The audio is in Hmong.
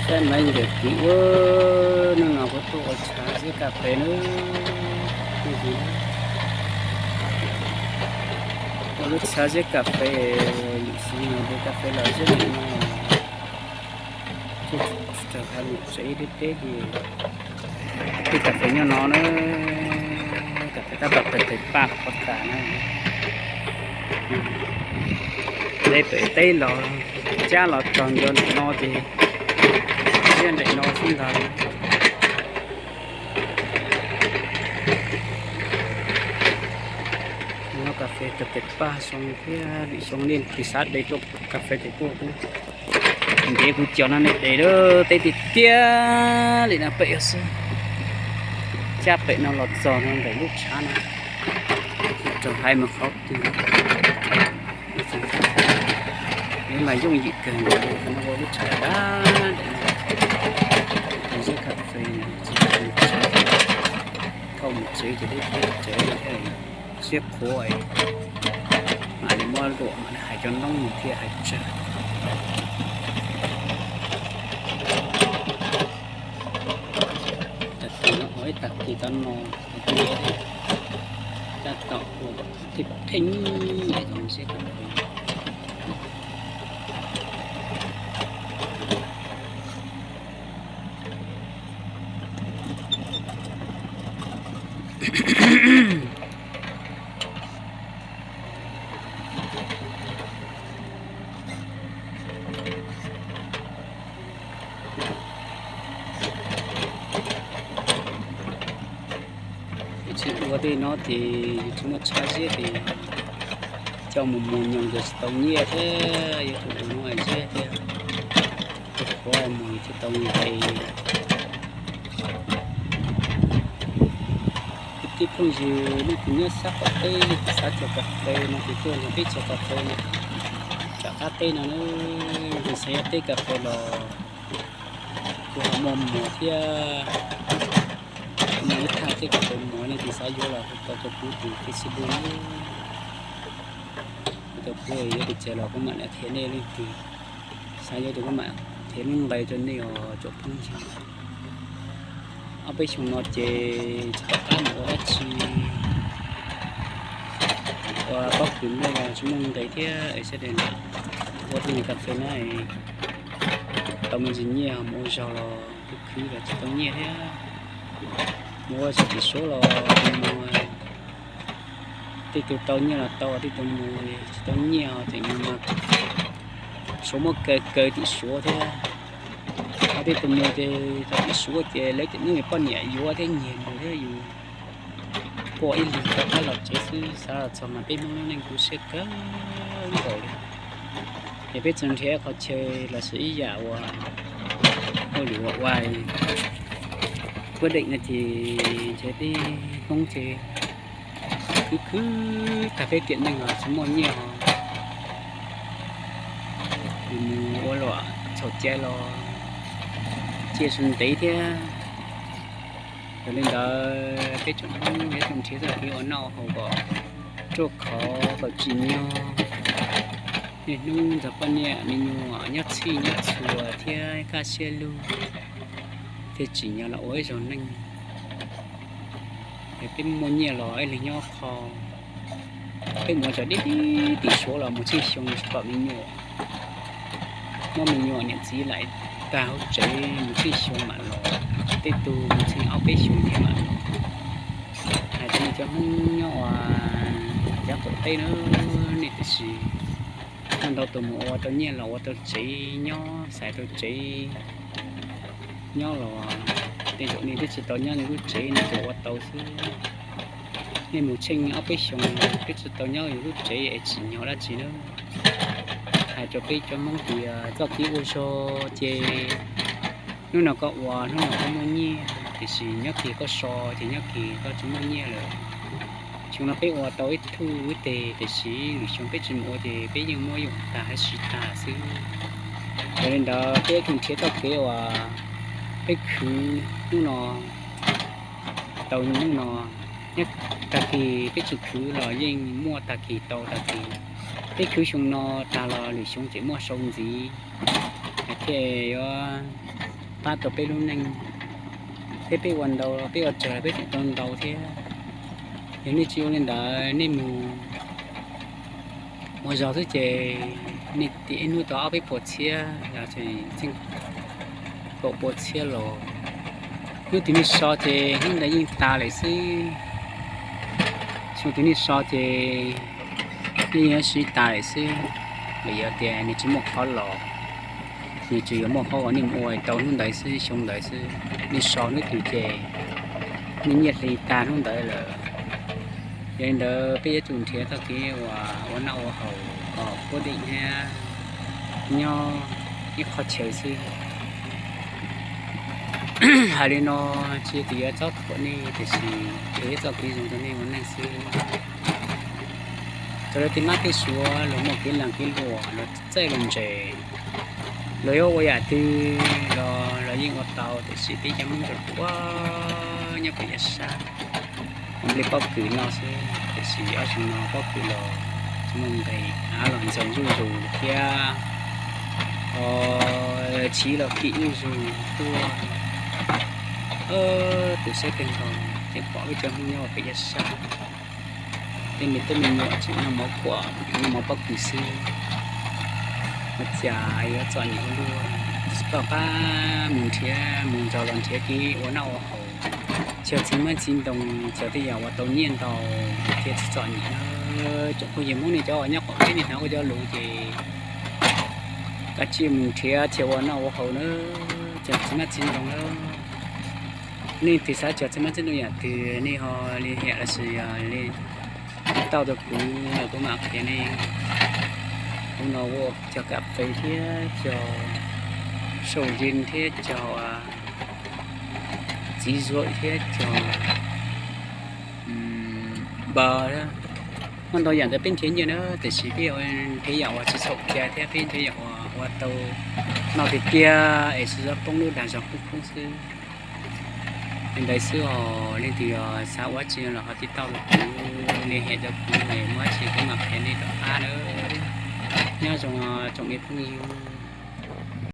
Saib maiv ntawm tim ub, hnub no kuv tuaj ua tshav ziab kas fes na. Ua lub tshav ziab kas fes, lwm xyoo no ces kas fes los ziab lim no. Raws hais mus tsev deb deb li. Tej kas fes nyob no na, kas fes tab tom tawg tawg paj qhov tas na. Tej pem teb los cab los txog ntua ntawm no ces ziab ntawm no xwb ntag. Nyob kas fes tawg tawg paj zoo thiab, lwm xyoo nej tig xav de tuaj kas fes ces tuaj xwb. Ntev kuv cov no nej de lawm, teb tiag tiag li no pem xwb. Cab pem no los txog no ntawm lub tshav no, raws hais mus qhov twg. Nws mas yooj yim kawg nkaus li, qhov no ua lub tshav dab dab no. Tus ziab kas fes, thauj mus tsev ces deb deb tsev thiab, siab qhuav, mam li muab luam mam li hais cov noob mus thiaj hais tsawg. Tag kis no, ib tag kis tau no, tab tom ua thib pheej es zoo siab kawg. Tsis ua tej no ces yus tsis muaj tshav ziab ces coj mus muag nyoos ces tsis tau nyiaj thiab, yuav tsum ua no ziab thiab. Tus qhuav mus thiaj tau nqe. Kwv tij phooj ywg, leej twg nyob sab qaum teb, leej twg xav cog kas fes no ces tuaj nrog peb cog kas fes no. Tsam qab teb no, leej twg xav yuav teb kas fes los kuj ho muaj muag thiab. Muaj ib thaj teb kas fes muag, leej twg xav yuav los hu tau rau kuv tus Facebook, hu tau kuv yuav tus tsev los kuv mam li qhia nej. Leej twg xav yuav ces kuv mam qhia lub nqe rau nej os tsoom phooj ywg. Ob peb xyoo no ces tsis pom qab mus ua dab tsi, ua pob kws nplej los tsis muaj nqe thiab es sawv daws ua tej kas fes na, tau me ntsis nyiaj mus ua zog los khwv khwv los tsis tau nyiaj thiab. Mus ua zog tim Suav los mus, tej tus tau nyiaj los tau, tej tus mus tsis tau nyiaj tseem mus, Suav muab kaw kaw tim Suav thiab. Ho tej tus mus ces tau tim Suav ces lawv cov niam poj niam yuav thiab nyiag mus thiab, yus pom ib leeg rov qab los tsev xwb. Xav los txog mas peb Hmoob lub neej tu siab kawg nkaus li. Es peb txawm nrhiav qhov chaw los sis ib yam uas hauj lwm uas ua puab deem no ces ntshe peb Hmoob ces khwv khwv tag peb tiam neej los tsis muaj nyiaj os. Yus mus ua luam txhaum cai los ciaj su ntev thiab. Yog li ntawd peb tsoom Hmoob yuav tsum nrhiav txoj kev ua noj haus kom ruaj khov kom tsim nyog. Niaj hnub nrog poj niam me nyuam nyob txhij nyob txhua thiab kaj siab lug, thiaj tsim nyog los ua ib zaug neej. Es peb muaj nyiaj los ib leeg nyob qho, peb mus zov dib dib tim Suav los mus txhij xyoo tsis pom me nyuam. Muab me nyuam niam txiv laim tag hauv tsev mus txhij xyoo mam los, tej tug mus txhij ob peb xyoo thiab mam los. Hais txog nej cov Hmoob nyob ua yav qaum teb na, nej tiam sis muaj ntau tus mus ua tau nyiaj los ua tau tsev nyob, xaiv tau tsev nyob los tej zaum nej twb tsis tau nyob nej lub tsev nej tsuas ua tau xwb. Nej mus tsheej ob peb xyoos twb tsis tau nyob yus lub tsev es tsim nyog dab tsi na. Hais rau peb cov Hmoob tias txoj kev ua zog ces hnub no koj ua hnub no koj muaj nyiaj, tiam sis nyob kis koj so ces nyob kis koj tsis muaj nyiaj lawm. Xyoo no peb ua tau ib tug ib teg, tiam sis lwm xyoo peb tsis mus ua ces peb yeej muab yoom tag hab siv tag xwb. Yog li ntawd peb yuav tsum nrhiav txoj kev uas peb khwv hnub no tau hnub no, nyob tag kis peb tsis khwv los yeej muaj tag kis tau tag kis. Peb khwv xyoo no tag los lwm xyoo tseem muaj sau ntxiv, thiaj yuav pab tau peb lub neej, thiab peb ua ntau, peb ua tsawg los peb tseem tau ntau thiab. Yog nej tsis ua li ntawd, nej mus ua zog xwb ces nej tim ib hnub tau ob peb puas txhiab los tseem kaum puas txhiab los. Hnub twg nej so ces hnub ntawd yeej tas lawm xwb. Xyoo twg nej so ces nej yeej sib tas lawm xwb. Vim yog tias nws tsis muaj qhov los, nws tsuas yog muaj qhov uas nej mus ua tau hnub ntawd xwb, xyoo ntawd xwb. Nej so hnub twg ces nej nyiaj hli tag hnub ntawd lawm. Yog li ntawd peb yuav tsum nrhiav txoj kev uas ua noj ua haus kom puv deem thiab nyob ib qhov chaw xwb. Hais li no tsis yog tias yuav txob thuam nej, tiam sis yog txoj kev zoo rau nej ua neej xwb. Txawm lawv tej mab tej suav, luag muaj kev lees kev luam, luag txawj luag ntse, luag yuav ua yam twg los luag yeej ua tau, tiam sis peb cov Hmoob ruam ruam nyob pem yav sab, ua nplej pob kws noj xwb, tiam sis ob xyoo no pob kws los tsis muaj nqis, av los ntxoog zuj zus thiab, o, chiv los kim zuj zus tuaj. Tus siab kawg nkaus ces pom peb cov Hmoob nyob pem yav sab, tej me tub me nyuam tseem noj mov kuam, noj mov pob kws xwb. Ua cas yuav txom nyem ua luaj, tsis pom qab mus nrhiav, mus nrog luag nrhiav kev ua noj ua haus, cog txiv hmab txiv ntoo, cog tej yam uas tau nyiaj ntau thiab tsis txom nyem na. Tsoom phooj ywg Hmoob nej cov uas nyob qaum teb nej hnov kuv cov lus ces kav tsij mus nrhiav thiab ua noj ua haus na, cog txiv hmab txiv ntoo na. Nej twg xav cog txiv hmab txiv ntoo yam twg nej ho li hiam los sis yog li tau rau kuv, kuv mam qhia nej. Kuv no ua cog kas fes thiab cog sau zes thiab cog txiv zuam thiab cog npa, muaj ntau yam ntawd peb nrhiav nyiaj na, tiam sis peb nrhiav yam uas tsis txhaum kiag thiab peb nrhiav yam uas ua tau noj tiag tiag es tsis txhob poob lub dag zog khoob khoob xwb. Li ntawd xwb os, leej twg yog xav ua dab tsi los ho tij tauj rau kuv, li hiam rau kuv, muaj dab tsi kuv mam qhia nej rov qab nawb. Nyob zoo tsoom me phooj ywg.